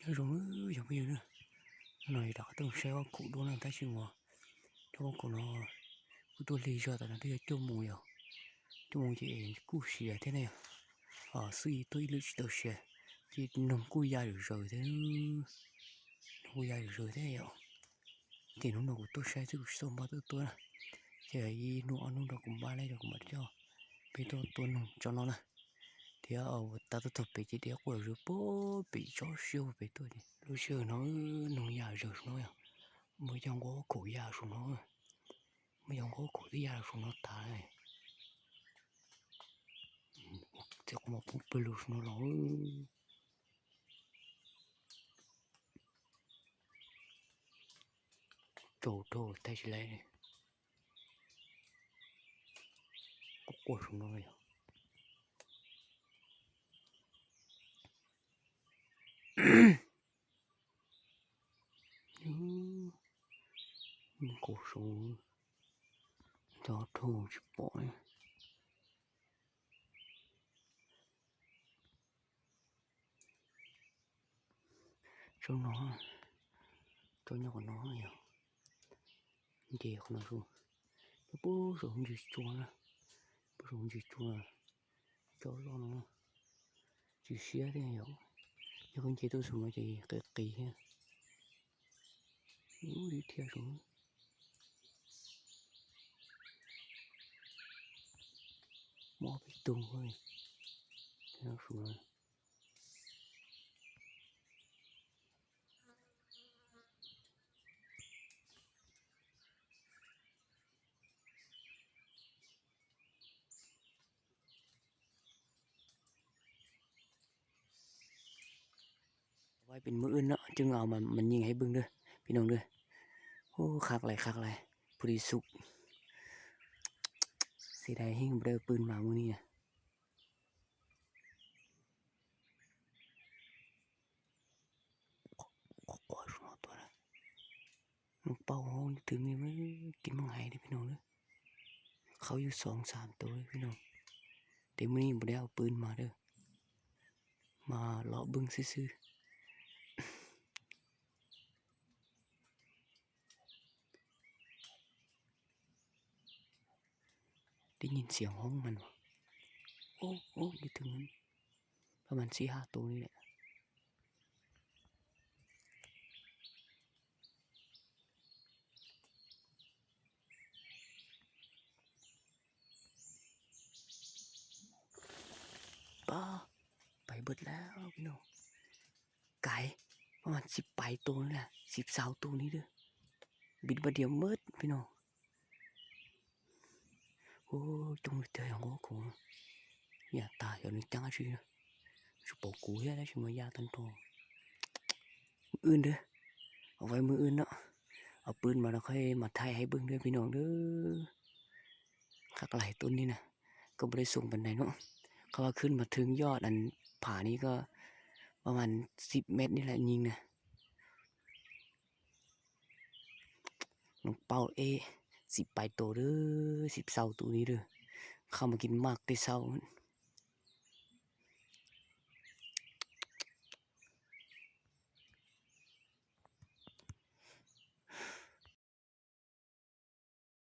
Nói chung là dòng bây giờ nữa, nói đã từng xe có cũ đua là ta chịu mà. Trong con nó cứ đua lì giờ tại nó bây giờ chung mù giờ. Chung mù chỉ cũ xì thế này. Ờ, suy tôi lựa chỉ đầu xe. Chỉ nông cũ ya được rồi thế. Nông cũ ya được rồi thế giờ. Thì nó nông cũ tôi xe chứ không bao tôi tôi nè. Thì ấy nông ăn nông đó cũng ba lấy đó cũng bắt cho. Bây tôi tôi nông cho nó nè. Thì ở ta tôi tập về chỉ để của rồi bố bị chó siêu về tôi đi. Lúc xưa nó nông ya rồi nó à. Mới trong có cũ ya xuống nó. Mới trong có cũ thì ya xuống nó ta này. Thì có một phút bự lúc nó lo. Trâu trâu tay chỉ lấy này. Có cua xuống nó này. Có xuống. Cho trâu chỉ bỏ này. Cho nó, cho nhỏ nó nhỉ. Dì con nó xuống. Bố xuống dì chua nè. Bố xuống dì chua. Cho lo nó. Chỉ xía thế nhỉ. Cho con dì tôi xuống nó chỉ cái kỳ ha. Ú, đi theo xuống. Mò bị tung thôi. Theo xuống. Iwai ເປັນມື້ອື່ນເນາະ ຈຶ່ງເອົາມາ ມາຍິງໃຫ້ເບິ່ງເດີ ພີ່ນ້ອງເດີ. ໂອ້ ຄັກຫຼາຍ ຄັກຫຼາຍ ພໍດີສຸກ. ເສຍດາຍແຮງ ບໍ່ໄດ້ເອົາປືນມາມື້ນີ້ນະ. ໂອ້ຍ ນອກເປົ້າເຮົາຕື່ມນີ້ ກິນໝາກໄຮເດີພີ່ນ້ອງເດີ. ເຂົ້າຢູ່ສອງສາມໂຕເດີພີ່ນ້ອງ. ແຕ່ມື້ນີ້ບໍ່ໄດ້ເອົາປືນມາເດີ ມາເລາະເບິ່ງຊື່ໆ. ໄດ້ຍິນສຽງຮ້ອງມັນບໍ່? ໂອ້ ໂອ້ ຢູ່ເທິງນັ້ນ ປະມານສີ່ຫ້າໂຕນີ້ແຫຼະ. ປ້າ ໄປເບິດແລ້ວພີ່ນ້ອງ. ກາຍປະມານສິບປາຍໂຕນີ້ແຫຼະ ສິບຊາວໂຕນີ້ເດີ. ບິນບາດດຽວໝົດພີ່ນ້ອງ. ໂອ້ຍ ຕົງເທື່ອຫຍັງໂອ້ໂຫ ຢ່າຕາຍ ເອົານີ້ຈັງຊິນະ ຊິປອກກູເຮັດໄດ້ຊິມາຢ່າຕັນໂຕ. ມື້ອື່ນເດີ ເອົາໄວ້ມື້ອື່ນເນາະ ເອົາປືນມາແລ້ວຄ່ອຍມາຖ່າຍໃຫ້ເບິ່ງເດີພີ່ນ້ອງເດີ. ຄັກຫຼາຍຕົ້ນນີ້ນະ ກໍບໍ່ໄດ້ສູງປານໃດເນາະ. ເຂົາວ່າຂຶ້ນມາເຖິງຍອດອັນຜານີ້ກໍປະມານສິບແມັດນີ້ແຫຼະຍິງນະ. ນອກເປົ້າເອ ສິບປາຍໂຕເດີ ສິບຊາວໂຕນີ້ເດີ. ເຂົ້າມາກິນໝາກແຕ່ເຊົ້າ